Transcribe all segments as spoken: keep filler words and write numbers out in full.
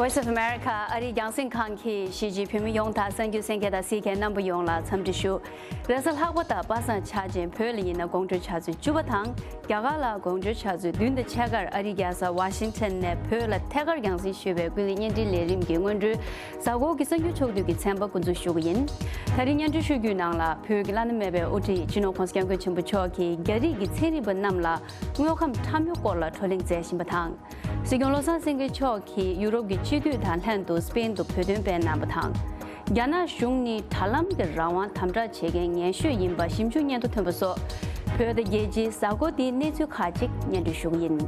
Voice of America ཨ་རིའི་རྒྱང་སྲིང་ཁང་གིས་གཞིས་བྱེས་བོད་མི་ཡོངས་དང་གསར་འགྱུར་གསན་མཁན་དང་གཟིགས་མཁན་རྣམ་པ་ཡོངས་ལ་འཚམས་འདྲི་ཞུ། རེས་གཟའ་ལྷག་པ་དང་པ་སངས་ཆགས་རྗེས་བོད་ལ་ཡིན་ན་དགོང་དྲོའི་ཆུ་ཚོད་བཅུ་པ་དང་རྒྱ་གར་ལ་དགོང་དྲོའི་ཆུ་ཚོད་བདུན་དང་ཕྱེད་ཀར་ཨ་རིའི་རྒྱལ་ས་ཝ་ཤིང་ཊོན་ནས་བོད་ལ་ཐད་ཀར་རྒྱང་སྲིང་ཞུས་པའི་ཀུན་གླེང་བརྙན་འཕྲིན་ལས་རིམ་གྱི་སྔོན་འགྲོའི་གཟའ་འཁོར་གྱི་གསར་འགྱུར་ཕྱོགས་བསྡུས་ཀྱི་ཚན་པ་འགོ་འཛུགས་ཞུ་གི་ཡིན། ད་རིང་སྙན་སྒྲོན་ཞུ་རྒྱུའི་ནང་ལ་བོད་ཀྱི་བླ་ན་མེད་པའི་དབུ་ཁྲིད་སྤྱི་ནོར་༸གོང་ས་༸སྐྱབས་མགོན་ཆེན་པོ་མཆོག་གིས་རྒྱ་རིགས་ཀྱི་ཚན་རིག་པ་རྣམས་ལ་དངོས་ཁམས་ཁྲ་མོའི་སྐོར་ལ་བགྲོ་གླེང་མཛད་བཞིན་པ་དང་། སྲིད་སྐྱོང་བློ་བཟང་སེང་གེ་མཆོག་གིས་ཡུ་རོབ་ཀྱི་སྤྱི་འཐུས་དང་ལྷན་དུ་སི་པེན་དུ་བོད་དོན་སྤེལ་གནང་བ་དང་། རྒྱ་ནག་གཞུང་ནི་དྲ་ལམ་གྱི་རང་དབང་དམ་དྲག་བྱེད་མཁན་ངན་ཤོས་ཡིན་པ་ཞིབ་འཇུག་སྙན་ཐོ་ཐོན་པ་སོགས། བོད་དང་རྒྱལ་སྤྱིའི་གཟའ་འཁོར་འདིའི་གནས་ཚུལ་ཁག་ཅིག་སྙན་སྒྲོན་ཞུ་གི་ཡིན།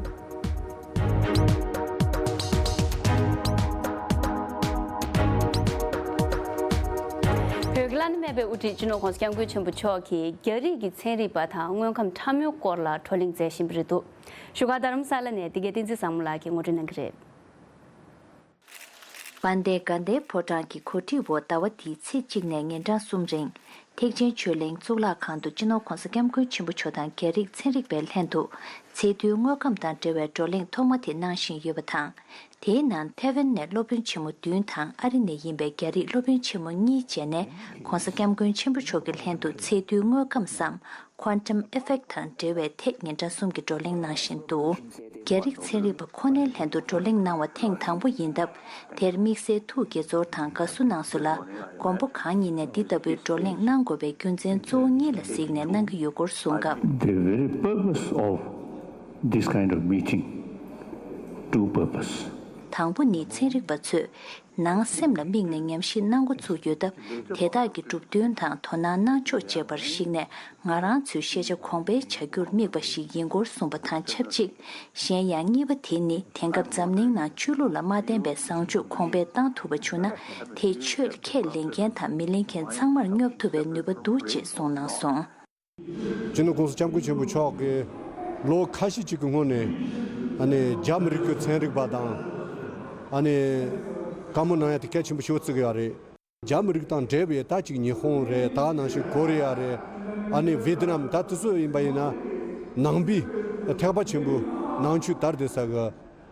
བོད་ཀྱི་བླ་ན་མེད་པའི་དབུ་ཁྲིད་སྤྱི་ནོར་༸གོང་ས་༸སྐྱབས་མགོན་ཆེན་པོ་མཆོག་གིས་རྒྱ་རིགས་ཀྱི་ཚན་རིག་པ་དང་དངོས་ཁམས་ཁྲ་མོའི་སྐོར་ལ་བགྲོ་གླེང་མཛད་བཞིན་པ་རེད་འདུག་བཞུགས་སྒར་རྡ་རམ་ས་ལ་ནས་འདི་གའི་བསྟན་འཛིན་བཟང་མོ་ལགས་ཀྱིས་ངོ་སྤྲོད་གནང་གི་རེད། དཔལ་ལྡན་དགའ་ལྡན་ཕོ་བྲང་གི་གོ་སྒྲིག་འོག་ཟླ་བ་འདིའི་ཚེས་གཅིག་ནས་ཉིན་གྲངས་གསུམ་རིང་། ཐེག་ཆེན་ཆོས་གླིང་གཙུག་ལག་ཁང་དུ་སྤྱི་ནོར་༸གོང་ས་༸སྐྱབས་མགོན་ཆེན་པོ་མཆོག་དང་རྒྱ་རིགས་ཚན་རིག་པའི་ལྷན་དུ་ཚེ་ཐར་དངོས་ཁམས་དང་འབྲེལ་བའི་བགྲོ་གླེང་ཐོག་མ་དེ་གནང་བཞིན་ཡོད་པ་དང་། དེའི་ནང་ཐེ་ཝན་ནས་སློབ་དཔོན་ཆེན་མོ་བདུན་དང་ཨ་རི་ནས་ཡིན་པའི་རྒྱ་རིགས་སློབ་དཔོན་ཆེན་མོ་གཉིས་བཅས་ནས་༸གོང་ས་༸སྐྱབས་མགོན་ཆེན་པོ་མཆོག་གི་ལྷན་དུ་ཚེ་ཐར་དངོས་ཁམས་སམ། Quantum Effect དང་འབྲེལ་བའི་ཐད་ཉིན་གྲངས་གསུམ་གྱི་བགྲོ་གླེང་གནང་བཞིན་འདུག་རྒྱ་རིགས་ཚན་རིག་པ་ཁོ་ནའི་ལྷན་དུ་བགྲོ་གླེང་གནང་བ་ཐེངས་དང་པོ་ཡིན་སྟབས། དེར་དམིགས་བསལ་ཐུགས་དགྱེས་ཚོར་དང་དགའ་བསུ་གནང་སོང་ལ། མགོན་པོ་གང་ཉིད་ནས་འདི་ལྟ་བུའི་བགྲོ་གླེང་གནང་དགོས་པའི་རྒྱུ་མཚན་གཙོ་བོ་གཉིས་ལ་གཟིགས་ནས་གནང་གི་ཡོད་སྐོར་གསུངས་སྐབས། The very purpose of this kind of meeting, two purpose. དང་པོ་ནི་ཚན་རིག་པ་ཚོས། ནང་སེམས་ལ་དམིགས་ནས་ཉམས་ཞིབ་གནང་འགོ་ཚུགས་ཡོད་སྟབས། དེ་དག་གི་གྲུབ་དོན་དང་དོ་སྣང་གནང་ཕྱོགས་བཅས་པར་གཞིགས་ནས། ང་རང་ཚོའི་ཤེས་བྱ་གོང་འཕེལ་བྱ་རྒྱུར་དམིགས་པ་ཞིག་ཡིན་སྐོར་གསུངས་པ་དང་ཆབས་ཅིག་གཞན་ཡང་གཉིས་པ་དེ་ནི་དེང་སྐབས་འཛམ་གླིང་ནང་ཆོས་ལུགས་ལ་མ་བརྟེན་པའི་བཟང་སྤྱོད་གོང་འཕེལ་བཏང་ཐུབ་པ་བྱུང་ན། དེས་ཆོས་ལ་ཁས་ལེན་མཁན་དང་མི་ལེན་མཁན་ཚང་མར་སྙོབ་ཐུབ་པའི་ནུས་པ་འདུག་ཅེས་གསུངས་གནང་སོང་། སྤྱི་ནོར་༸གོང་ས་༸སྐྱབས་མགོན་ཆེན་པོ་མཆོག་གིས་ལོ་ཁ་ཤས་ཅིག་གི་སྔོན་ནས་ཨ་ནི་རྒྱ་མི་རིགས་ཀྱི་ཚན་རིག་པ་དང་ཨ་ནི་བཀའ་མོལ་གནང་ཡ་དེ་གལ་ཆེན་པོ་ཞེ་པོ་བརྩི་གི་ཡོད་རེད། རྒྱ་མི་རིགས་དང་འབྲེལ་བའི་ད་ཅིག་ཉི་ཧོང་རེད། ད་ནང་བཞིན་ཀོ་རི་ཡ་རེད། ཨ་ནི་ཝེ་ཏི་ནམ། ད་དེ་ཚོ་ཡིན་པ་ཡིན་ན་ནང་པའི་ཐེག་པ་ཆེན་པོའི་ནང་ཆོས་དར་བསྡད་ས་གི་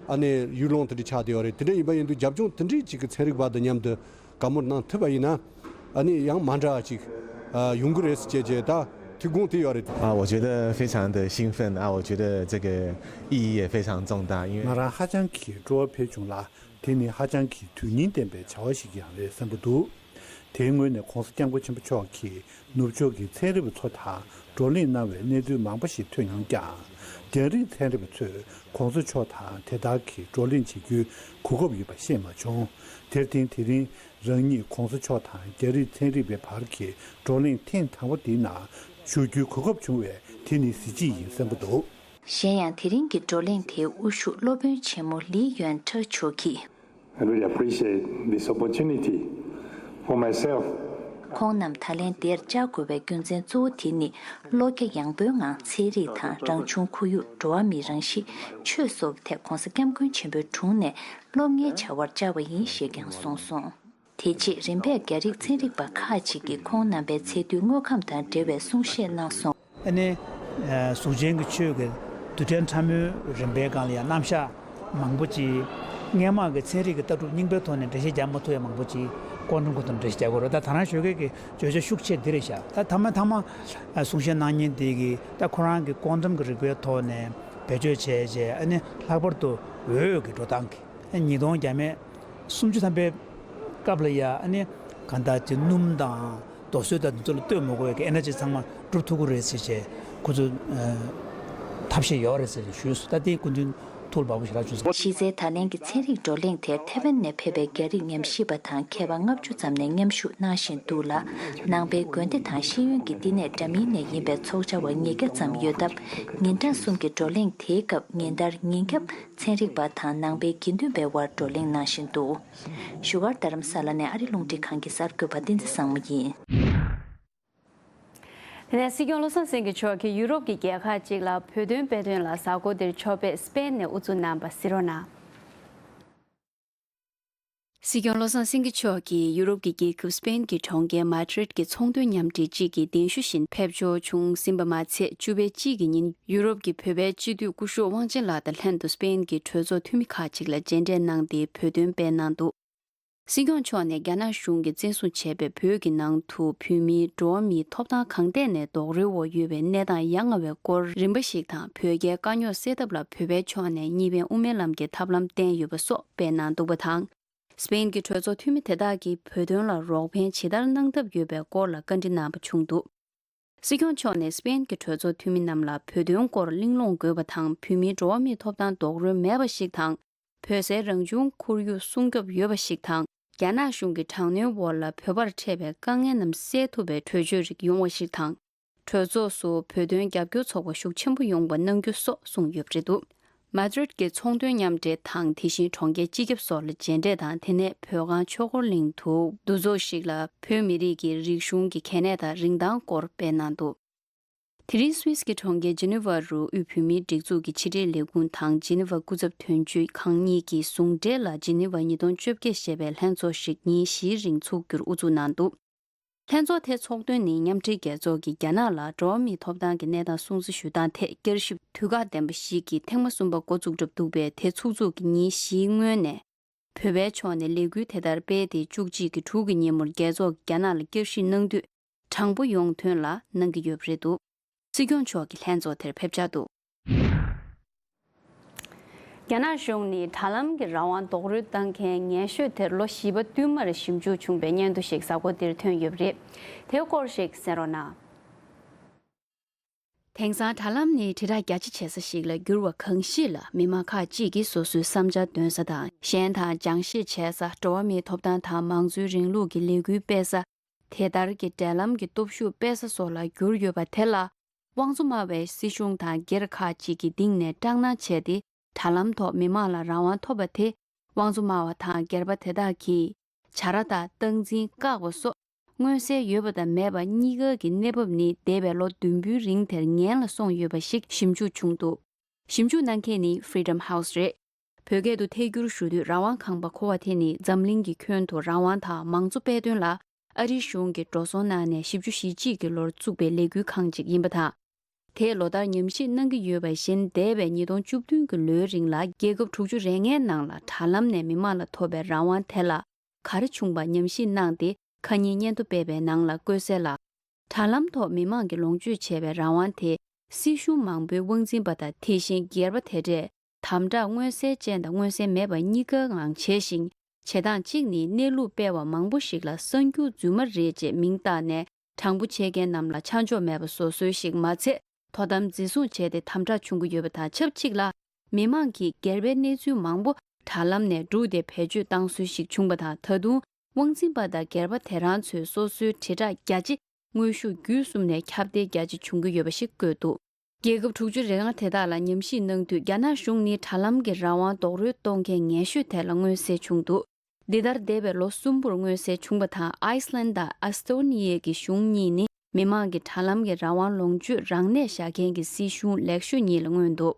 ཨ་ནི་ཡུལ་ལུང་དེ་འདྲ་ཆགས་བསྡད་ཡོད་རེད། དེ་འདྲ་ཡིན་པ་ཡིན་དུས་རྒྱབ་ལྗོངས་དེ་འདྲའི་ཅིག་གི་ཚན་རིག་པ་དང་མཉམ་དུ་བཀའ་མོལ་གནང་ཐུབ་པ་ཡིན་ན། ཨ་ནི་ཡང་མ་འདྲ་བ་ཅིག་ཨ་ཡོང་གི་རེད་ཟེར་བྱས་བྱས་ད་ཐུགས་དགོངས་དེ་ཡོད་རེད། 啊，我觉得非常的兴奋啊，我觉得这个意义也非常重大，因为 ང་རང་ཧ་ཅང་གི་སྤྲོ་བ་འཕེལ་བྱུང་ལ། དེ་ནི་ཧ་ཅང་གི་དོན་སྙིང་ལྡན་པའི་བྱ་བ་ཞིག་ཀྱང་རེད་བསམ་གྱི་འདུག་དེའི་སྔོན་ནས་༸གོང་ས་༸སྐྱབས་མགོན་ཆེན་པོ་མཆོག་གིས་ནུབ་ཕྱོགས་ཀྱི་ཚན་རིག་པ་ཚོ་དང་བགྲོ་གླེང་གནང་བའི་གནས་ཚུལ་མང་པོ་ཞིག་ཐོན་མྱོང་ཀྱང་། རྒྱ་རིགས་ཚན་རིག་པ་ཚོས་༸གོང་ས་མཆོག་དང་དེ་ལྟར་གྱི་བགྲོ་གླེང་བྱེད་རྒྱུའི་གོ་སྐབས་ཡོད་པ་ཤེས་མ་བྱུང་། དེར་བརྟེན་དེ་རིང་རང་ཉིད་༸གོང་ས་མཆོག་དང་རྒྱ་རིགས་ཚན་རིག་པའི་བར་གྱི་བགྲོ་གླེང་ཐེངས་དང་པོ་འདིའི་ནང་ཞུགས་རྒྱུའི་གོ་སྐབས་བྱུང་བས་དེ་ནི་གཟི་བརྗིད་ཡིན་བསམ་གྱི་འདུག་གཞན་ཡང་དེ་རིང་གི་བགྲོ་གླེང་དེའི་དབུ་བཞུགས་སློབ་དཔོན་ཆེན་མོ་ལི་ཡོན་ཁྲ་མཆོག་གིས། I really appreciate this opportunity for myself. ཁོང་རྣམས་ད་ལན་འདིར་བཅར་དགོས་པའི་རྒྱུ་མཚན་གཙོ་བོ་དེ་ནི། བློ་རྒྱ་ཡངས་པོའི་ངང་ཚན་རིག་དང་རང་བྱུང་ཁོར་ཡུག་འགྲོ་བ་མིའི་རང་གཤིས་ཆོས་སོགས་ཐད་༸གོང་ས་༸སྐྱབས་མགོན་ཆེན་པོའི་དྲུང་ནས་སློབ་གཉེར་བྱ་བར་བཅར་བ་ཡིན་ཞེས་ཀྱང་གསུངས་སོང་། དེ་རྗེས་རིམ་པས་རྒྱ་རིགས་ཚན་རིག་པ་ཁག་ཅིག་གིས་ཁོང་རྣམ་པའི་ཚེ་ཐར་དངོས་ཁམས་དང་འབྲེལ་བའི་གསུང་བཤད་གནང་སོང་། ཨ་ནི། གཟུགས་ཅན་གྱི་ཆོས་ཀྱི་རྡུལ་ཕྲན་ཕྲ་མོའི་རིམ་པའི་སྒང་ལ་ཡང་རྣམ་གཞག་མང་པོ་ཅིག་སྔས་མ་གི་ཚན་རིག་གི་ལྟ་གྲུབ་རྙིང་པའི་ཐོག་ནས་འགྲེལ་བཤད་རྒྱག་མ་ཐུབ་ཡ་མང་པོ་ཅིག་ཀོན་ཊམ་གྱི་ཐོག་ནས་འགྲེལ་བཤད་རྒྱག་དགོས་རེད། ད་ད་རང་ཞོགས་ཀས་ཀྱི་བརྗོད་བྱ་ཤུགས་ཆེ་འདི་རེད་ཤག་ད་ཐ་མ་ཐ་མ་གསུང་བཤད་གནང་མཁན་དེ་གིས་ད་ཁོ་རང་གི་ཀོན་ཊམ་གྱི་རིག་པའི་ཐོག་ནས་བེད་སྤྱོད་བྱས་རྗེས་ཨ་ནི་ལྷག་པར་དུ་འོད་ཀྱི་འགྲོ་སྟངས་ཀྱི་ཉིས་སྟོང་བརྒྱ་མེད་སུམ་ཅུ་ཐམ་པའི་སྐབས་ལ་ཡ་ཨ་ནི་གང་ལྟར་དེ་སྣུམ་དང་རྡོ་སོལ་དང་འདི་ཚོ་ལ་ལྟོས་མ་དགོས་པའི་ཨེ་ནར་ཇི་ཚང་མ་སྒྲུབ་ཐུབ་ཀྱི་རེད་ཟེར་བྱས་ཁོ་ཚོ་ཐབས་ཤེས་ཡོད་རེད་ཟེར་ཞུས་སོང་། ད་ལྟའི་སྐུ་མདུན་ཐུགས་ལ་བབས་པ་ཞེ་དྲག་བྱུང་སོང་། གཞི་རྩའི་ད་ལན་གྱི་ཚན་རིག་བགྲོ་གླེང་དེར་ཐེ་ཝན་ནས་ཕེབས་པའི་རྒྱ་རིགས་ཉམས་ཞིབ་པ་དང་མཁས་པ་ལྔ་བཅུ་ཙམ་ནས་མཉམ་ཞུགས་གནང་བཞིན་འདུག་ལ། ནང་པའི་དགོན་སྡེ་དང་ཤེས་ཡོན་གྱི་བསྟི་གནས་འདྲ་མིན་ནས་ཡིན་པའི་ཚོགས་བཅར་བ་ཉིས་བརྒྱ་ཙམ་ཡོད་སྟབས། ཉིན་གྲངས་གསུམ་གྱི་བགྲོ་གླེང་དེའི་སྐབས་ཉིན་ལྟར་ཉིན་རྒྱབ་ཚན་རིག་པ་དང་ནང་པའི་དགེ་འདུན་པའི་དབར་བགྲོ་གླེང་གནང་བཞིན་འདུག་བཞུགས་སྒར་རྡ་རམ་ས་ལ་ནས་ཨ་རི་རླུང་འཕྲིན་ཁང་གི་གསར་འགོད་པ་བསྟན་འཛིན་བཟང་མོ་ཡིན། དེ་ནས་སྲིད་སྐྱོང་བློ་བཟང་སེང་གེ་མཆོག་གིས་ཡུ་རོབ་ཀྱི་རྒྱལ་ཁག་ཅིག་ལ་བོད་དོན་སྤེལ་དོན་ལ་གཟའ་འཁོར་འདིར་ཕྱོགས་ཕེབས་སི་པེན་ནས་དབུ་འཛུགས་གནང་བ་གཟིགས་རོགས་གནང་། སྲིད་སྐྱོང་བློ་བཟང་སེང་གེ་མཆོག་གིས་ཡུ་རོབ་ཀྱི་རྒྱལ་ཁབ་སྤེན་གྱི་གྲོང་ཁྱེར་མ་ཏྲིད་ཀྱི་ཚོང་དོན་མཉམ་འབྲེལ་ཅིག་གི་གདན་ཞུ་བཞིན་ཕེབས་འབྱོར་བྱུང་ཟིན་པ་མ་ཚད། བཅུ་པའི་གཅིག་གི་ཉིན་ཡུ་རོབ་ཀྱི་བོད་པའི་སྤྱི་འཐུས་སྐུ་ཞབས་དབང་ཆེན་ལགས་དང་ལྷན་དུ་སྤེན་གྱི་གྲོས་ཚོགས་འཐུས་མི་ཁག་ཅིག་ལ་མཇལ་འཕྲད་གནང་སྟེ་བོད་དོན་སྤེལ་གནང་འདུག། སྲིད་སྐྱོང་མཆོག་ནས་རྒྱ་ནག་གཞུང་གིས་བཙན་བཟུང་བྱས་པའི་བོད་ཀྱི་ནང་དུ་བོད་མིའི་འགྲོ་བ་མིའི་ཐོབ་ཐང་གང་ཐད་ནས་རྡོག་རོལ་འོག་ཡོད་པའི་གནས་སྟངས་ཡ་ང་བའི་སྐོར་རིམ་པ་ཞིག་དང་། བོད་རྒྱའི་དཀའ་རྙོག་སེལ་ཐབས་ལ་བོད་པའི་ཕྱོགས་ནས་གཉིས་ཕན་དབུ་མའི་ལམ་གྱི་ཐབས་ལམ་བསྟན་ཡོད་པ་སོགས་སྤེལ་གནང་འདུག་པ་དང་། སྤེན་གྱི་གྲོས་ཚོགས་འཐུས་མི་དེ་དག་གིས་བོད་དོན་ལ་རོགས་ཕན་ཇི་ལྟར་གནང་ཐབས་ཡོད་པའི་སྐོར་ལ་བཀའ་འདྲི་གནང་པ་བྱུང་འདུག། སྲིད་སྐྱོང་མཆོག་ནས་སྤེན་གྱི་གྲོས་ཚོགས་འཐུས་མི་རྣམས་ལ་བོད་དོན་སྐོར་གླེང་སློང་དགོས་པ་དང་། བོད་མིའི་འགྲོ་བ་མིའི་ཐོབ་ཐང་རྡོག་རོལ་མེད་པ་ཞིག་དང་། བོད་སའི་རང་བྱུང་ཁོར་ཡུག་སྲུང་སྐྱོབ་ཡོད་པ་ཞིག་དང་། རྒྱ་ནག་གཞུང་གི་དྲག་གནོན་འོག་ལ་བོད་པར་འཕྲད་པའི་དཀའ་ངལ་རྣམས་སེལ་ཐུབ་པའི་གྲོས་ཆོད་རིགས་ཡོང་བ་ཞིག་དང་། གྲོས་ཚོགས་སུ་བོད་དོན་རྒྱབ་སྐྱོར་ཚོགས་པ་ཤུགས་ཆེན་པོ་ཡོང་བ་གནང་རྒྱུ་སོགས་གསུངས་ཡོད་པ་རེད་འདུག། མ་ཏྲིད་ཀྱི་ཚོང་དོན་མཉམ་འབྲེལ་དང་། དེ་བཞིན་གྲོང་ཁྱེར་སྤྱི་ཁྱབ་སོགས་ལ་མཇལ་འཕྲད་དང་། དེ་ནས་བོད་ཁང་ཆོས་འཁོར་གླིང་དུ་འདུ་ཚོགས་ཤིག་ལ་བོད་མི་རིགས་ཀྱི་རིག་གཞུང་གི་གལ་གནད་དང་རིན་ཐང་སྐོར་སྤེལ་གནང་འདུག། དེ་རིང་སུད་སི་གི་གྲོང་ཁྱེར་ཇི་ནི་ཝ་རུ་དབུས་བོད་མིའི་སྒྲིག་འཛུགས་ཀྱི་ཕྱི་དྲིལ་ལས་ཁུངས་དང་ཇི་ནི་ཝ་སྐུ་ཚབ་དོན་གཅོད་ཁང་གཉིས་ཀྱི་ཟུང་འབྲེལ་ལ་ཇི་ནི་ཝ་ཉིས་སྟོང་བཅོ་བརྒྱད་ཞེས་པའི་ལྷན་ཚོགས་ཤིག་ཉིན་བཞིའི་རིང་ཚོགས་རྒྱུར་དབུ་འཛུགས་གནང་འདུག། ལྷན་ཚོགས་དེ་འཚོགས་དོན་ནི་མཉམ་འབྲེལ་རྒྱལ་ཚོགས་ཀྱིས་རྒྱ་ནག་ལ་འགྲོ་བ་མིའི་ཐོབ་ཐང་གི་གནས་སྟངས་སྲུང་བརྩི་ཞུ་སྟངས་ཐད་བསྐྱར་ཞིབ་དུས་བཀག་ལྡན་པ་ཞིག་གི་ཐེངས་མ་གསུམ་པ་འགོ་བཙུགས་གྲབས་འདུག་པས། དེ་ཚོགས་འཛུགས་ཀྱི་ཉིན་བཞིའི་སྔོན་ནས་བོད་པའི་ཕྱོགས་ནས་ལས་འགུལ་དེ་ལྟར་སྤེལ་ཏེ། བཅུ་གཅིག་གི་དྲུག་གི་ཉིན་མོར་རྒྱལ་ཚོགས་ཀྱིས་རྒྱ་ནག་ལ་བསྐྱར་ཞིབ་གནང་དུས་དྲང་པོ་ཡོང་དོན་ལ་གནང་གི་ཡོད་པ་རེད་འདུག། སྲིད་སྐྱོང་མཆོག་གིས་ལྷན་ཚོགས་དེར་ཕེབས་འཆར་འདུག། རྒྱ་ནག་གཞུང་ནི་དྲ་ལམ་གྱི་རང་དབང་རྡོག་རོལ་བཏང་མཁན་ངན་ཤོས་དེར་ལོ་བཞི་པ་བསྟུད་མར་ཞིབ་འཇུག་བྱུང་བའི་སྙན་ཐོ་ཞིག་གཟའ་འཁོར་འདིར་ཐོན་ཡོད་པ་རེད། དེའི་སྐོར་ཞིག་གསན་རོགས་གནང་། དེང་སང་དྲ་ལམ་ནི་དྲིལ་བསྒྲགས་རྒྱ་ཆེ་བྱེད་ས་ཞིག་ལ་འགྱུར་བ་གང་ཞིག་ལ། མི་མང་ཁག་ཅིག་གིས་སོ་སོའི་བསམ་འཆར་འདོན་ས་དང་། གཞན་དང་སྦྱང་བཤད་བྱེད་ས། འགྲོ་བ་མིའི་ཐོབ་ཐང་དང་མང་གཙོའི་རིང་ལུགས་ཀྱི་ལས་འགུལ་སྤེལ་ས། དེ་ལྟར་གྱི་འབྲེལ་ལམ་གྱི་སྟོབས་ཤུགས་སྤེལ་ས་སོགས་ལ་གྱུར་ཡོད་པ་དེ་ལ། དབང་འཛུགས་སྨྲ་བའི་སྲིད་གཞུང་དང་སྒེར་ཁག་ཅིག་གི་སྟེང་ནས་སྐྲག་སྣང་བྱས་ཏེ། དྲ་ལམ་ཐོག་མི་མང་ལ་རང་དབང་ཐོབ་པ་དེ། དབང་འཛུགས་སྨྲ་བ་དང་སྒེར་པ་དེ་དག་གིས་བྱ་ར་དང་སྟངས་འཛིན་བཀག་པ་སོགས། མངོན་གསལ་ཡོད་པ་དང་མེད་པ་གཉིས་ཀ་གི་གནས་བབ་ནི་འདས་པའི་ལོ་བདུན་པོའི་རིང་དེར་ངན་ལ་སོང་ཡོད་པ་ཞིག་ཞིབ་འཇུག་བྱུང་འདུག། ཞིབ་འཇུག་གནང་མཁན་ནི་Freedom House་རེད། བོད་སྐད་དུ་ཐད་སྒྱུར་ཞུ་དུས། རང་དབང་ཁང་པ་འཁོར་བ་དེ་ནི་འཛམ་གླིང་གི་ཁྱོན་དུ་རང་དབང་དང་མང་གཙོ་སྤེལ་དོན་ལ་ཨ་རིའི་གཞུང་གིས་འགྲོ་སོང་གནང་ནས་བཞི་བཅུ་ཞེ་གཅིག་གི་ལོར་བཙུགས་པའི་ལས་འགུལ་ཁང་ཅིག་ཡིན་པ་དང་། དེས་ལོ་ལྟར་ཉམས་ཞིབ་གནང་གི་ཡོད་པ་བཞིན། འདས་པའི་ཉིས་སྟོང་བཅུ་བདུན་གྱི་ལོའི་རིང་ལ་རྒྱལ་ཁབ་དྲུག་ཅུ་རེ་ལྔའི་ནང་ལ་དྲ་ལམ་ནས་མི་མང་ལ་ཐོབ་པའི་རང་དབང་དེ་ལ་ག་རེ་བྱུང་པ་ཉམས་ཞིབ་གནང་སྟེ། ཁ་ཉིན་སྙན་ཐོ་སྤེལ་བའི་ནང་ལ་བཀོད་གསལ་ལ། དྲ་ལམ་ཐོག་མི་མང་གིས་ལོངས་སྤྱོད་བྱས་པའི་རང་དབང་དེ། སྲིད་གཞུང་མང་པོའི་དབང་འཛིན་པ་དང་། དེ་བཞིན་སྒེར་པ་དེ་འདྲས་དམ་དྲག་མངོན་གསལ་ཅན་དང་མངོན་གསལ་མེད་པ་གཉིས་ཀའི་ངང་བྱས་ཤིང་། བྱེད་སྟངས་གཅིག་ནི་གནས་ལུགས་སྤེལ་བ་མང་པོ་ཞིག་ལ་གསར་འགྱུར་རྫུན་མ་རེད་ཅེས་མིང་བཏགས་ནས། དྲང་པོ་བྱེད་མཁན་རྣམས་ལ་ཆ་འཇོག་མེད་པ་བཟོ་སྲོལ་ཞིག་མ་ཚད། དོ་དམ་འཛིན་བཟུང་བྱས་ཏེ་དམ་དྲག་བྱུང་གི་ཡོད་པ་དང་ཆབས་ཅིག་ལ། མི་མང་གིས་སྒེར་པའི་གནས་ཚུལ་མང་པོ་དྲ་ལམ་ནས་བསྒྲུགས་ཏེ་བེད་སྤྱོད་བཏང་སྲོལ་ཞིག་བྱུང་པ་དང་། ད་དུང་དབང་འཛིན་པ་དང་སྒེར་པ་དེ་རང་ཚོས་སོ་སོའི་དྲིལ་བསྒྲགས་རྒྱ་ཆེ་དངོས་ཤུགས་བརྒྱུད་གསུམ་ནས་ཁྱབ་གདལ་རྒྱ་ཆེ་བྱུང་གི་ཡོད་པ་ཞིག་བཀོད་འདུག། རྒྱལ་ཁབ་དྲུག་ཅུ་རེ་ལྔ་དེ་དག་ལ་ཉམས་ཞིབ་གནང་དུས། རྒྱ་ནག་གཞུང་ནི་དྲ་ལམ་གྱི་རང་དབང་རྡོག་རོལ་གཏོང་མཁན་ངན་ཤོས་དེ་ལ་མངོན་གསལ་བྱུང་འདུག། འདི་ལྟར་འདས་པའི་ལོ་གསུམ་པོར་མངོན་གསལ་བྱུང་བ་དང་། ཨའི་སི་ལན་དང་ཨེ་སི་ཏོ་ནི་ཡའི་གི་གཞུང་གཉིས་ནི་མི་མང་གི་དྲ་ལམ་གྱི་རང་དབང་ལོངས་སྤྱོད་རང་གནས་བཞག་མཁན་གྱི་སྲིད་གཞུང་ལེགས་ཤོས་གཉིས་ལ་མངོན་འདུག།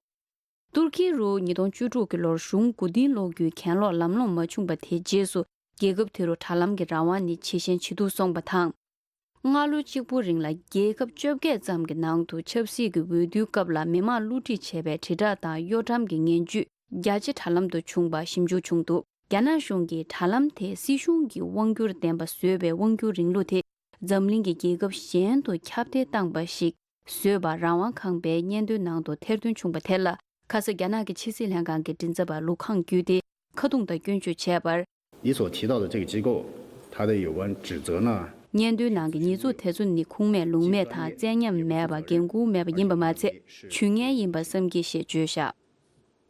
ཏུར་ཀི་རུ་ཉིས་སྟོང་བཅུ་དྲུག་གི་ལོར་གཞུང་མགོ་རྟིང་སློག་རྒྱུའི་གྱེན་ལོག་ལམ་ལྷོང་མ་བྱུང་བ་དེའི་རྗེས་སུ། རྒྱལ་ཁབ་དེ་རུ་དྲ་ལམ་གྱི་རང་དབང་ནི་ཇེ་ཞན་ཇེ་སྡུག་སོང་བ་དང་། སྔ་ལོ་གཅིག་པུའི་རིང་ལ་རྒྱལ་ཁབ་བཅོ་བརྒྱད་ཙམ་གྱི་ནང་དུ་ཆབ་སྲིད་ཀྱི་འོས་བསྡུའི་སྐབས་ལ་མི་མང་བསླུ་བྲིད་བྱས་པའི་དྲིལ་བསྒྲགས་དང་གཡོ་ཁྲམ་གྱི་ངན་ཇུས་རྒྱ་ཆེ་དྲ་ལམ་དུ་བྱུང་བ་ཞིབ་འཇུག་བྱུང་འདུག། རྒྱ་ནག་གཞུང་གིས་དྲ་ལམ་དེ་སྲིད་གཞུང་གི་དབང་སྒྱུར་ལྡན་པ་བཟོས་པའི་དབང་སྒྱུར་རིང་ལུགས་དེ་འཛམ་གླིང་གི་རྒྱལ་ཁབ་གཞན་དུ་ཁྱབ་གདལ་བཏང་པ་ཞིག་བཟོས་པ་རང་དབང་ཁང་པའི་སྙན་ཐོའི་ནང་དུ་ཐེར་འདོན་བྱུང་བ་དེ་ལ། ཁ་ས་རྒྱ་ནག་གི་ཕྱི་སྲིད་ལྷན་ཁང་གི་མགྲིན་ཚབ་པ་ལུ་ཁང་བརྒྱུད་དེ་ཁ་རྡུང་དང་སྐྱོན་བརྗོད་བྱས་པར། 你所提到的这个机构，它的有关指责呢？ སྙན་ཐོའི་ནང་གི་ཉེས་འཛུགས་དེ་ཚོ་ནི་ཁུངས་མེད་ལུང་མེད་དང་། བཙན་ཉམས་མེད་པ། འགན་འཁུར་མེད་པ་ཡིན་པ་མ་ཚད། ཇུས་ངན་ཡིན་པ་བསམ་གྱིས་ཞེས་བརྗོད་བཞག།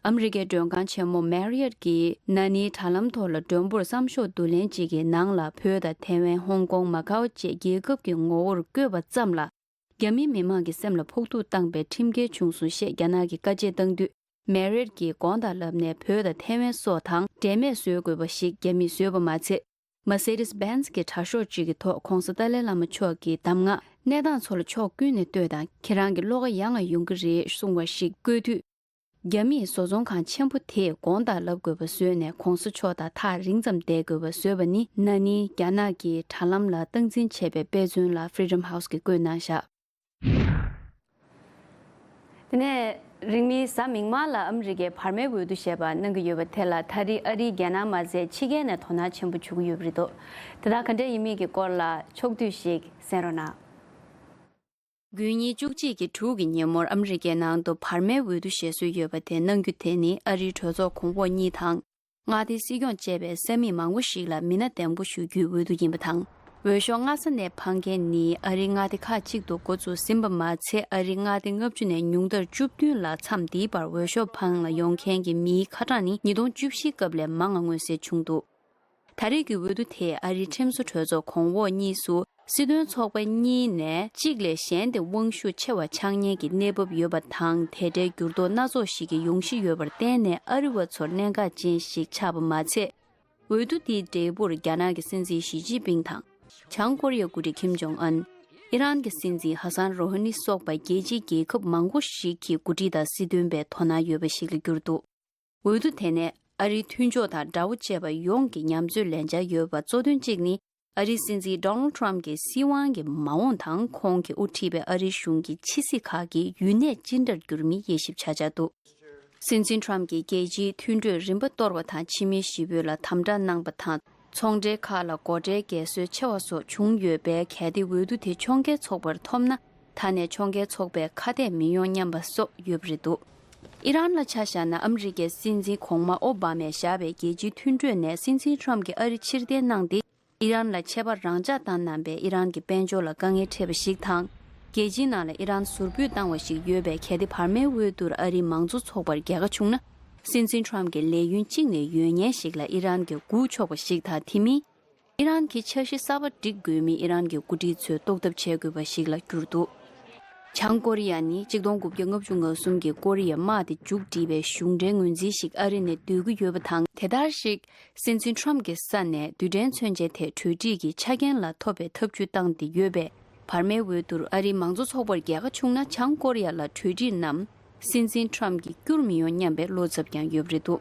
ཨ་མི་རི་ཀའི་མགྲོན་ཁང་ཆེན་མོ་Marriott་གིས་ན་ནིང་དྲ་ལམ་ཐོག་ལ་མགྲོན་པོར་བསམ་ཤོག་བསྡུ་ལེན་གཅིག་གི་ནང་ལ། བོད་དང་ཐའེ་ཝན། ཧོང་ཀོང་། མ་ཀའོ་བཅས་རྒྱལ་ཁབ་ཀྱི་ངོ་བོར་བཀོད་པ་ཙམ་ལ། རྒྱ་མིའི་མི་མང་གི་སེམས་ལ་ཕོག་ཐུག་བཏང་པའི་ཁྲིམས་འགལ་བྱུང་སོང་ཞེས་རྒྱ་ནག་གིས་བཀའ་བཅད་བཏང་དུས། Marriott་གིས་དགོངས་དག་ལབ་ནས་བོད་དང་ཐའེ་ཝན་སོགས་དང་འབྲེལ་མེད་བཟོ་དགོས་པ་ཞིག་རྒྱ་མིས་བཟོས་པ་མ་ཚད། Mercedes-Benz་གི་དྲ་ཤོག་ཅིག་གི་ཐོག་༧གོང་ས་ཏཱ་ལའི་བླ་མ་མཆོག་གི་གདམས་ངག་གནས་སྟངས་ཚོ་ལ་ཕྱོགས་ཀུན་ནས་ལྟོས་དང་། ཁྱེད་རང་གི་བློ་ཁ་ཡང་ཡང་ཡོང་གི་རེད་གསུངས་པ་ཞིག་བཀོད་དུས། རྒྱ་མིས་བཟོ་ཚོང་ཁང་ཆེན་པོ་དེས་དགོངས་དག་ལབ་དགོས་པ་བཟོས་ནས་གོང་ས་མཆོག་དང་ཐག་རིང་ཙམ་བསྡད་དགོས་པ་བཟོས་པ་ནི་ན་ནིང་རྒྱ་ནག་གིས་དྲ་ལམ་ལ་སྟངས་འཛིན་བྱས་པའི་དཔེ་མཚོན་ལ་Freedom House་གིས་བཀོད་གནང་བཞག་དེ་ནས་རིང་མིན་གཟའ་མིག་དམར་ལ་ཨ་མི་རི་ཀའི་བར་མའི་འོས་བསྡུ་ཞེས་པ་གནང་གི་ཡོད་པ་དེ་ལ་ད་རེས་ཨ་རིའི་རྒྱལ་ནང་མ་ཟད་ཕྱི་རྒྱལ་ནས་དོ་སྣང་ཆེན་པོ་བྱུང་གི་ཡོད་པ་རེད་འདུག་དེ་དག་ག་འདྲ་ཡིན་མིན་གྱི་སྐོར་ལ་ཕྱོགས་བསྡུས་ཤིག་གསན་རོགས་གནང་། དགུན་ཉི་ཤུ་གཅིག་གི་དྲུག་གི་ཉིན་མོར་ཨ་མི་རི་ཀའི་ནང་དུ་བར་མའི་འོས་བསྡུ་ཞེས་སྲོལ་ཡོད་པ་དེ་གནང་རྒྱུ་དེ་ནི་ཨ་རིའི་གྲོས་ཚོགས་གོང་འོག་གཉིས་དང་། མངའ་སྡེའི་སྲིད་སྐྱོང་བཅས་པའི་ས་མིག་མང་པོ་ཞིག་ལ་མི་སྣ་འདེམས་བསྐོ་ཞུ་རྒྱུའི་འོས་བསྡུ་ཡིན་པ་དང་། འོས་ཤོག་སྔ་ས་ནས་འཕང་མཁན་ནི་ཨ་རིའི་མངའ་སྡེ་ཁག་ཅིག་ཏུ་འགོ་བཙུགས་ཟིན་པ་མ་ཚད། ཨ་རིའི་མངའ་སྡེ་ལྔ་བཅུ་ནས་ཉུང་མཐར་བཅུ་བདུན་ལ་མཚམས་འདིའི་བར་འོས་ཤོག་འཕང་ལ་ཡོང་མཁན་གྱི་མིའི་ཁ་གྲངས་ནི་ཉིས་སྟོང་བཅུ་བཞིའི་སྐབས་ལས་མང་བ་མངོན་གསལ་བྱུང་འདུག་ད་རེས་ཀྱི་འོས་བསྡུ་དེས་ཨ་རིའི་ཁྲིམས་བཟོ་གྲོས་ཚོགས་གོང་འོག་གཉིས་སུ་སྲིད་དོན་ཚོགས་པ་གཉིས་ནས་གཅིག་ལས་གཞན་དེ་དབང་ཤུགས་ཆེ་བ་ཆགས་ཉེན་གྱི་གནས་བབ་ཡོད་པ་དང་། དེ་འདྲའི་འགྱུར་ལྡོག་སྣ་ཚོགས་ཤིག་གི་ཡོང་གཞི་ཡོད་པར་བརྟེན་ནས་ཨ་རི་བ་ཚོར་གནད་འགག་ཅན་ཞིག་ཆགས་པ་མ་ཚད། འོས་བསྡུ་དེའི་འབྲས་བུར་རྒྱ་ནག་གི་སྲིད་འཛིན་ཞི་ཅིན་ཕིང་དང་། བྱང་ཀོ་རི་ཡའི་འགོ་ཁྲིད་ཁིམ་ཇོང་ཨན། ཨི་རན་གྱི་སྲིད་འཛིན་ཧ་སན་རོ་ཧ་ནི་སོགས་པ་རྒྱལ་སྤྱིའི་རྒྱལ་ཁབ་མང་པོ་ཞིག་གི་འགོ་ཁྲིད་དང་སྲིད་དོན་པའི་དོ་སྣང་ཡོད་པ་ཞིག་ལ་གྱུར་འདུག་འོས་བསྡུ་དེ་ནས་ཨ་རིའི་མཐུན་ཕྱོགས་དང་དགྲ་བོ་བཅས་པ་ཡོངས་ཀྱི་ཉམས་ཚོད་ལེན་འཆར་ཡོད་པ་གཙོ་དོན་གཅིག་ནི། ཨ་རིའི་སྲིད་འཛིན་Donald Trump་གྱི་སྲིད་དབང་གི་མ་འོངས་དང་། ཁོང་གིས་དབུ་ཁྲིད་པའི་ཨ་རིའི་གཞུང་གི་ཕྱི་སྲིད་ཁག་གི་ཡུན་གནས་ཅི་འདྲར་འགྱུར་མིན་དབྱེ་ཞིབ་བྱ་འཆར་འདུག་སྲིད་འཛིན་Trump་གྱིས་རྒྱལ་སྤྱིའི་མཐུན་གྲོས་རིམ་པ་གཏོར་བ་དང་། ཕྱི་མི་ཞི་བོད་ལ་དམ་དྲག་གནང་པ་དང་། ཚོང་འབྲེལ་ཁག་ལ་སྒོ་ཁྲལ་འགེལ་སྲོལ་ཆེ་བ་སོགས་བྱུང་ཡོད་པས། གལ་ཏེ་འོས་བསྡུ་དེ་ཕྱོགས་འགལ་ཚོགས་པར་ཐོབ་ན། ད་ནས་ཕྱོགས་འགལ་ཚོགས་པའི་ཁ་གཏད་མི་ཡོང་སྙམ་པ་སོགས་ཡོད་པ་རེད་འདུག་ཨི་རན་ལ་ཆ་བཞག་ན། ཨ་མི་རི་ཀའི་སྲིད་འཛིན་གོང་མ་ཨོ་བྷ་མས་བཞག་པའི་རྒྱལ་སྤྱིའི་མཐུན་གྲོས་ནས་སྲིད་འཛིན་Trump་གྱིས་ཨ་རི་ཕྱིར་འཐེན་གནང་སྟེ། ཨི་རན་ལ་ཆད་པ་རང་འཇགས་བཏང་གནང་བས། ཨི་རན་གྱི་དཔལ་འབྱོར་ལ་དཀའ་ངལ་འཕྲད་པ་ཞིག་དང་། རྒྱལ་སྤྱིའི་ནང་ལ་ཨི་རན་ཟུར་ཕུད་བཏང་བ་ཞིག་ཡོད་པས། གལ་ཏེ་བར་མའི་འོས་བསྡུར་ཨ་རིའི་མང་གཙོ་ཚོགས་པར་རྒྱལ་ཁ་བྱུང་ན། སྲིད་འཛིན་Trump་གྱི་ལས་ཡུན་གཅིག་ནས་ཡོད་མཁན་ཞིག་ལ་ཨི་རན་གྱིས་སྒུག་ཆོག་པ་ཞིག་དང་། དེ་མིན། ཨི་རན་གྱི་འཆར་གཞི་གསར་པ་སྒྲིག་དགོས་མིན་ཨི་རན་གྱི་འགོ་ཁྲིད་ཚོས་རྟོག་ཐབས་བྱེད་དགོས་པ་ཞིག་ལ་གྱུར་འདུག་བྱང་ཀོ་རི་ཡ་ནི་གཅིག་སྟོང་དགུ་བརྒྱ་ལྔ་བཅུ་ང་གསུམ་གྱི་ཀོ་རི་ཡའི་དམག་དེ་མཇུག་སྒྲིལ་བའི་གཞུང་འབྲེལ་ངོས་འཛིན་ཞིག་ཨ་རི་ནས་འདོད་ཀྱི་ཡོད་པ་དང་། དེ་ལྟར་ཞིག་སྲིད་འཛིན་Trump་གྱི་ས་ནས་རྡུལ་ཕྲན་མཚོན་ཆའི་ཐད་གྲོས་འགྲིག་གི་ཆ་རྐྱེན་ལ་ཐོབ་པའི་ཐབས་ཇུས་བཏང་སྟེ་ཡོད་པས། བར་མའི་འོས་བསྡུར་ཨ་རིའི་མང་གཙོ་ཚོགས་པར་རྒྱལ་ཁ་བྱུང་ན། བྱང་ཀོ་རི་ཡ་ལ་གྲོས་འགྲིག་ནམ། སྲིད་འཛིན་Trump་གྱིས་བསྐྱུར་མི་ཡོང་སྙམ་པའི་བློ་འཚབ་ཀྱང་ཡོད་པ་རེད་འདུག་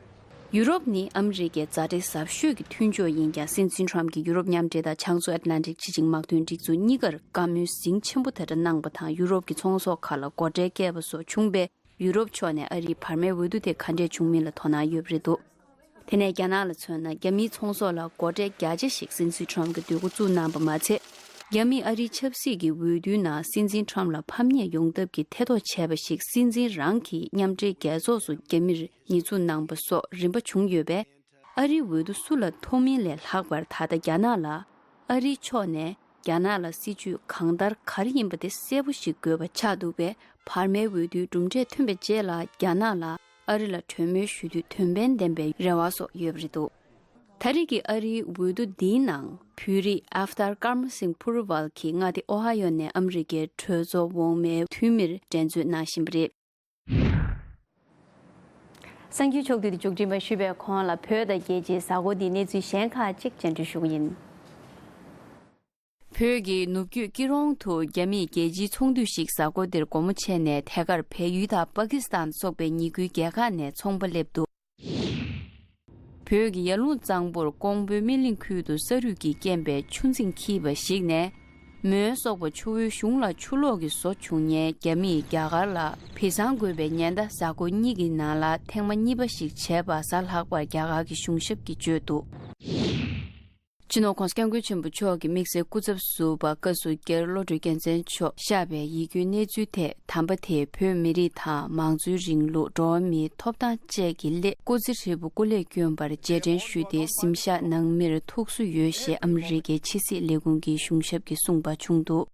ཡུ་རོབ་ནི་ཨ་མི་རི་ཀའི་མཛའ་འབྲེལ་ཟབ་ཤོས་ཀྱི་མཐུན་ཕྱོགས་ཡིན་ཀྱང་། སྲིད་འཛིན་Trump་གྱིས་ཡུ་རོབ་མཉམ་འབྲེལ་དང་བྱང་མཚོ་ཨེཊ་ལན་ཊིག་སྤྱི་ཆིངས་དམག་དོན་སྒྲིག་འཛུགས་གཉིས་ཀར་བཀའ་མོལ་ཟིང་ཆེན་པོ་དེ་འདྲ་གནང་པ་དང་། ཡུ་རོབ་ཀྱི་ཚོང་ཟོག་ཁག་ལ་སྒོ་ཁྲལ་བཀལ་བ་སོགས་བྱུང་བས། ཡུ་རོབ་ཕྱོགས་ནས་ཨ་རིའི་བར་མའི་འོས་བསྡུ་དེ་ག་འདྲས་བྱུང་མིན་ལ་དོ་སྣང་ཡོད་པ་རེད་འདུག་དེ་ནས་རྒྱ་ནག་ལ་མཚོན་ན། རྒྱ་མིའི་ཚོང་ཟོག་ལ་སྒོ་ཁྲལ་རྒྱ་ཆེ་ཞིག་སྲིད་འཛིན་Trump་གྱིས་འདོད་འགོ་བཙུགས་གནང་པ་མ་ཚད། རྒྱ་མིས་ཨ་རིའི་ཆབ་སྲིད་ཀྱི་འོས་བསྡུའི་ནང་སྲིད་འཛིན་Trump་ལ་ཕམ་ཉེས་ཡོང་ཐབས་ཀྱི་ཐེ་གཏོགས་བྱས་པ་ཞིག་སྲིད་འཛིན་རང་གིས་མཉམ་འབྲེལ་རྒྱལ་ཚོགས་སུ་རྒྱ་མིར་ཉེས་འཛུགས་གནང་པ་སོགས་རིམ་པ་བྱུང་ཡོད་པས། ཨ་རིའི་འོས་བསྡུ་སུ་ལ་ཐོབ་མིན་ལས་ལྷག་པར། ད་ལྟ་རྒྱ་ནག་ལ་ཨ་རིའི་ཕྱོགས་ནས་རྒྱ་ནག་ལ་སྲིད་ཇུས་གང་ལྟར་ག་རེ་ཡིན་པ་དེ་གསལ་པོ་ཞིག་དགོས་པ་ཆགས་འདུག་པས། བར་མའི་འོས་བསྡུའི་གྲུབ་འབྲས་ཐོན་པའི་རྗེས་ལ་རྒྱ་ནག་ལ་ཨ་རི་ལ་གྲོས་མོལ་ཞུ་དུས་དོན་ཕན་ལྡན་པའི་རེ་བ་སོགས་ཡོད་པ་རེད་འདུག་ད་རེས་ཀྱི་ཨ་རིའི་འོས་བསྡུ་འདིའི་ནང་བོད་རིགས་ཨབ་ཐར་ཀརྨ་སིང་ཕུར་ཝལ་གྱིས་མངའ་སྡེ་ཨོ་ཧ་ཡོ་ནས་ཨ་མི་རི་ཀའི་གྲོས་ཚོགས་འོག་མའི་འཐུས་མིར་འགྲན་རྩོད་གནང་བཞིན་པ་རེད། གསར་འགྱུར་ཕྱོགས་བསྡུས་དེ་མཇུག་སྒྲིལ་མ་ཞུས་པའི་གོང་ལ། བོད་དང་རྒྱལ་སྤྱིའི་གཟའ་འཁོར་འདིའི་གནས་ཚུལ་གཞན་ཁག་ཅིག་སྤྱན་འགྲེལ་ཞུ་གི་ཡིན། བོད་ཀྱི་ནུབ་རྒྱུད་སྐྱིད་རོང་དུ་རྒྱ་མིས་རྒྱལ་སྤྱིའི་ཚོགས་འདུ་ཞིག་གཟའ་འཁོར་འདིར་སྒོ་མོ་ཕྱེ་ནས། ཐད་ཀར་བལ་ཡུལ་དང་པ་ཀི་སི་ཐན་སོགས་པའི་ཉེ་ཁུལ་རྒྱལ་ཁག་ནས་ཚོང་པ་སླེབས་འདུག་བོད་ཀྱི་ཡར་ཀླུང་གཙང་པོར་ཀོང་པོའི་སྨིན་གླིང་ཁུལ་དུ་ས་རུད་ཀྱིས་རྐྱེན་པས་ཆུ་འཛིང་འཁྱིལ་བ་ཞིག་ནས། མོན་སོག་པོ་ཆུ་བོའི་གཞུང་ལ་ཆུ་ལོག་གི་བཟོ་བྱུང་ཉེན། རྒྱ་མིས་རྒྱ་གར་ལ་བི་སང་དགོས་པའི་ཉེན་བརྡ་གཟའ་འཁོར་གཉིས་ཀྱི་ནང་ལ་ཐེངས་མ་གཉིས་པ་ཞིག་བྱས་པ་གཟའ་ལྷག་པར་རྒྱ་གར་གྱི་གཞུང་ཞབས་ཀྱིས་བརྗོད་འདུག་སྤྱི་ནོར་༧གོང་ས་༧སྐྱབས་མགོན་ཆེན་པོ་མཆོག་གི་དམིགས་བསལ་སྐུ་ཚབ་ཟུར་པ་བཀའ་ཟུར་རྒྱ་རི་བློ་གྲོས་རྒྱལ་མཚན་མཆོག་གཤེགས་པའི་ཡིད་སྐྱོའི་གནས་ཚུལ་ཐད། དམ་པ་དེས་བོད་མི་རིགས་དང་མང་གཙོའི་རིང་ལུགས། འགྲོ་བ་མིའི་ཐོབ་ཐང་བཅས་ཀྱི་སླད་སྐུ་ཚེ་ཧྲིལ་པོ་སྐུ་ལས་བསྐྱོན་པར་རྗེས་དྲན་ཞུས་ཏེ། གཟིམ་ཤག་ནང་མིར་ཐུགས་གསོ་ཡོད་ཞེས་ཨ་མི་རི་ཀའི་ཕྱི་སྲིད་ལས་ཁུངས་ཀྱི་གཞུང་ཞབས་ཀྱིས་གསུངས་པ་བྱུང་འདུག་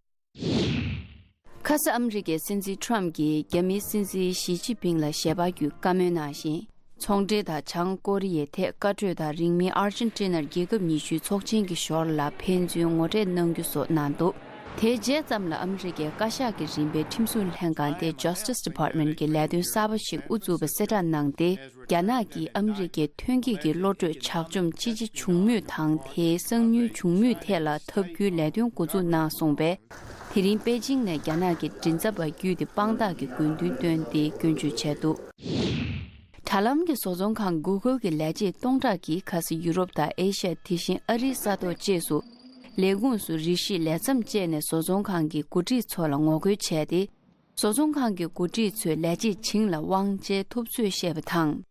ཁ་ས་ཨ་མི་རི་ཀའི་སྲིད་འཛིན་ཁྲམ་གྱིས་རྒྱ་མིའི་སྲིད་འཛིན་ཞི་ཅིན་ཕིང་ལ་ཞལ་པར་བརྒྱུད་བཀའ་མོལ་གནང་ཞིང་། ཚོང་འབྲེལ་དང་བྱང་ཀོ་རི་ཡའི་ཐད་བཀའ་གྲོས་དང་། རིང་མིན་ཨར་ཇེན་ཊི་ནར་རྒྱལ་ཁབ་ཉི་ཤུའི་ཚོགས་ཆེན་གྱི་ཞོར་ལ་ཕན་ཚུན་ངོ་འཕྲད་གནང་རྒྱུ་སོགས་གནང་འདུག་དེའི་རྗེས་ཙམ་ལ་ཨ་མི་རི་ཀའི་བཀའ་ཤག་གི་རིམ་པའི་ཁྲིམས་སྲུང་ལྷན་ཁང་སྟེ་Justice Department་གྱིས་ལས་དོན་གསར་པ་ཞིག་དབུ་བཙུགས་པ་གསལ་བསྒྲགས་གནང་སྟེ། རྒྱ་ནག་གིས་ཨ་མི་རི་ཀའི་ཐོན་སྐྱེད་ཀྱི་གློད་གྲོལ་ཇག་བཅོམ་ཅི་ཆེ་བྱུང་མུས་དང་། དེའི་གསང་མྱུལ་བྱུང་མུས་ཐད་ལ་ཐབས་བརྒྱུད་ལས་དོན་འགོ་འཛུགས་གནང་སོང་བས། དེ་རིང་པེ་ཅིང་ནས་རྒྱ་ནག་གི་མགྲིན་ཚབ་པ་བརྒྱུད་དེ་དཔང་རྟགས་ཀྱི་དགོས་འདུན་བཏོན་ཏེ་སྐྱོན་བརྗོད་བྱས་འདུག་ད་ལམ་གྱི་བཟོ་ཚོང་ཁང་Google་གྱི་ལས་བྱེད་སྟོང་ཕྲག་གིས་ཁ་སང་ཡུ་རོབ་དང་ཨེ་ཤ་ཡ། དེ་བཞིན་ཨ་རིའི་ས་ཐོག་བཅས་སུ་ལས་ཁུངས་སུ་རེ་ཞིག་ལས་མཚམས་བཅད་ནས་བཟོ་ཚོང་ཁང་གི་འགོ་ཁྲིད་ཚོ་ལ་ངོ་རྒོལ་བྱས་ཏེ། བཟོ་ཚོང་ཁང་གི་འགོ་ཁྲིད་ཚོས་ལས་བྱེད་བྱིངས་ལ་དབང་ཆའི་ཐུབ་ཚོད་བཤད་པ་དང་།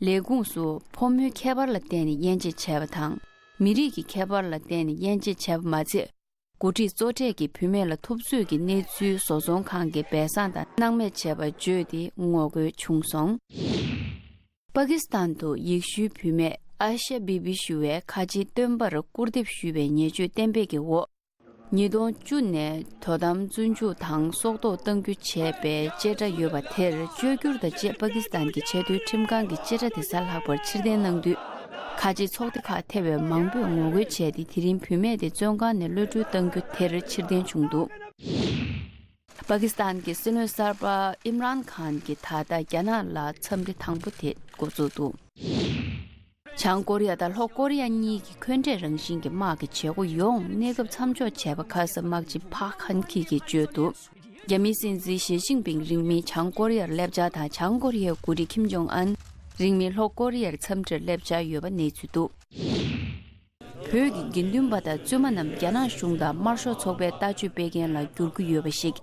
ལས་ཁུངས་སུ་ཕོ་མོའི་ཁྱད་པར་ལ་བརྟེན་ནས་དབྱེ་འབྱེད་བྱས་པ་དང་། མི་རིགས་ཀྱི་ཁྱད་པར་ལ་བརྟེན་ནས་དབྱེ་འབྱེད་བྱས་པ་མ་ཚད། འགོ་ཁྲིད་གཙོ་གྲས་ཀྱིས་བུད་མེད་ལ་ཐུབ་ཚོད་ཀྱི་གནས་ཚུལ་བཟོ་ཚོང་ཁང་གིས་སྦས་གསང་དང་སྣང་མེད་བྱས་པ་བརྗོད་དེ་ངོ་རྒོལ་བྱུང་སོང་། པ་ཀི་སི་ཐན་དུ་ཡེ་ཤུའི་བུད་མེད་ཨ་ཤ་བི་བི་ཞུ་བས་ཁ་ཆེའི་སྟོན་པར་སྐུར་འདེབས་ཞུས་པའི་ཉེས་སྤྱོད་གཏན་འབེབས་ཀྱི་འོག་ཉིས་སྟོང་བཅུ་ནས་དོ་དམ་བཙོན་འཇུག་དང་སྲོག་ཐོག་གཏང་རྒྱུ་བྱས་པའི་བཅད་ཁྲ་ཡོད་པ་དེར་བཅོས་བསྒྱུར་དང་བཅས་པ་ཀི་སི་ཐན་གྱི་ཆེས་མཐོའི་ཁྲིམས་ཁང་གིས་བཅད་ཁྲ་དེ་གཟའ་ལྷག་པར་ཕྱིར་འཐེན་གནང་དུས། ཁ་ཆེའི་ཚོགས་སྡེ་ཁག་ཐེ་བའི་མང་པོས་ངོ་རྒོལ་བྱས་ཏེ། དེ་རིང་བུད་མེད་དེ་བཙོན་ཁང་ནས་གློད་གྲོལ་གཏང་རྒྱུ་དེར་ཕྱིར་འཐེན་བྱུང་འདུག་པ་ཀི་སི་ཐན་གྱི་སྲིད་བློན་གསར་པ་ཨིམ་རཱན་ཁཱན་གྱིས་ད་ལྟ་རྒྱ་ནག་ལ་འཚམས་འདྲི་དང་པོ་དེ་འགོ་བཙུགས་འདུག་བྱང་ཀོ་རི་ཡ་དང་ལྷོ་ཀོ་རི་ཡ་གཉིས་ཀྱི་འཁོན་འགྲས་རང་བཞིན་གྱི་དམག་གི་བྱེད་སྒོ་ཡོངས་གནས་སྐབས་མཚམས་འཇོག་བྱས་པ་ཁ་སང་དམག་སྤྱི་ཕག་ཁན་ཁི་གིས་བརྗོད་འདུག་རྒྱ་མིའི་སྲིད་འཛིན་ཞི་ཅིན་ཕིང་རིང་མིན་བྱང་ཀོ་རི་ཡར་སླེབས་འཆར་དང་། བྱང་ཀོ་རི་ཡའི་འགོ་ཁྲིད་ཁིམ་ཇོང་ཨན་རིང་མིན་ལྷོ་ཀོ་རི་ཡར་འཚམས་འདྲིར་སླེབས་འཆར་ཡོད་པ་གནས་ཚུལ་འདུག་བོད་ཀྱི་དགེ་འདུན་པ་དང་བཙུན་མ་རྣམས་རྒྱ་ནག་གཞུང་དང་དམར་ཤོག་ཚོགས་པའི་ལྟ་སྤྱོད་སྤེལ་མཁན་ལ་འགྱུར་གྱི་ཡོད་པ་ཞིག་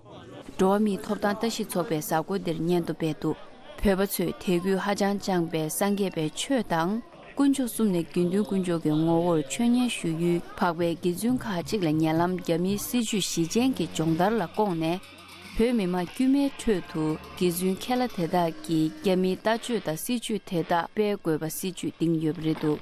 འགྲོ་བ་མིའི་ཐོབ་ཐང་ལྟ་ཞིབ་ཚོགས་པས་གཟའ་འཁོར་འདིར་སྙན་ཐོ་སྤེལ་འདུག་བོད་པ་ཚོས་དད་གུས་ཧ་ཅང་བཅངས་པའི་སངས་རྒྱས་པའི་ཆོས་དང་། དཀོན་མཆོག་གསུམ་ནས་དགེ་འདུན་དཀོན་མཆོག་གི་ངོ་བོར་མཆོད་མཇལ་ཞུ་ཡུལ་འཕགས་པའི་དགེ་ཚུལ་ཁག་ཅིག་ལ་ཉེ་ལམ་རྒྱ་མིའི་སྲིད་བྱུས་ཞི་ཆེན་གྱི་སྦྱོང་བརྡར་ལ་བསྐོངས་ནས། བོད་མི་མང་དཀྱུས་མའི་ཁྲོད་དུ་དགེ་ཚུལ་མཁས་བླ་དེ་དག་གིས་རྒྱ་མིའི་ལྟ་སྤྱོད་དང་སྲིད་བྱུས་དེ་དག་སྤེལ་དགོས་པ་སྲིད་བྱུས་བཏིང་ཡོད་པ་རེད་འདུག་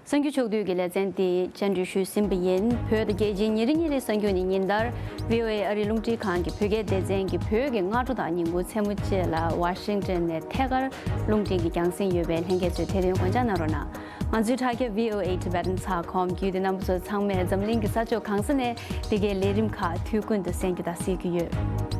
གསར་འགྱུར་ཕྱོགས་བསྡུས་ཀྱི་ལེ་ཚན་འདི་བཅར་འདྲི་ཞུས་ཟིན་པ་ཡིན། བོད་དང་རྒྱལ་སྤྱིའི་ཉིན་རེ་ཉིན་རེའི་གསར་འགྱུར་ནི་ཉིན་ལྟར་བྷི་ཨོ་ཨེ་ཨ་རིའི་རླུང་འཕྲིན་ཁང་གི་བོད་སྐད་སྡེ་ཚན་གྱི་བོད་ཀྱི་སྔ་དྲོ་དང་ཉིན་གུང་མཚན་མོ་བཅས་ལ་ཝ་ཤིང་ཊོན་ནས་ཐད་ཀར་རླུང་འཕྲིན་གྱི་རྒྱང་སྲིང་ཡོད་པས། ལྷན་རྒྱས་ཚོས་དེ་དོན་དགོངས་འཇགས་གནང་རོགས་གནང་། ང་ཚོའི་དྲ་རྒྱ་བྷི་ཨོ་ཨེ་ཊི་བྷེ་ཊན་ཚགས་ཁོམ་བརྒྱུད་དེ་རྣམ་པ་ཚོ་ཚང་མས་འཛམ་གླིང་གི་ས་ཕྱོགས་གང་ས་ནས་འདི་གའི་ལས་རིམ་ཁག་དུས་ཀུན་ཏུ་གསན་རྒྱུ་དང་གཟིགས་རྒྱུ་ཡོད།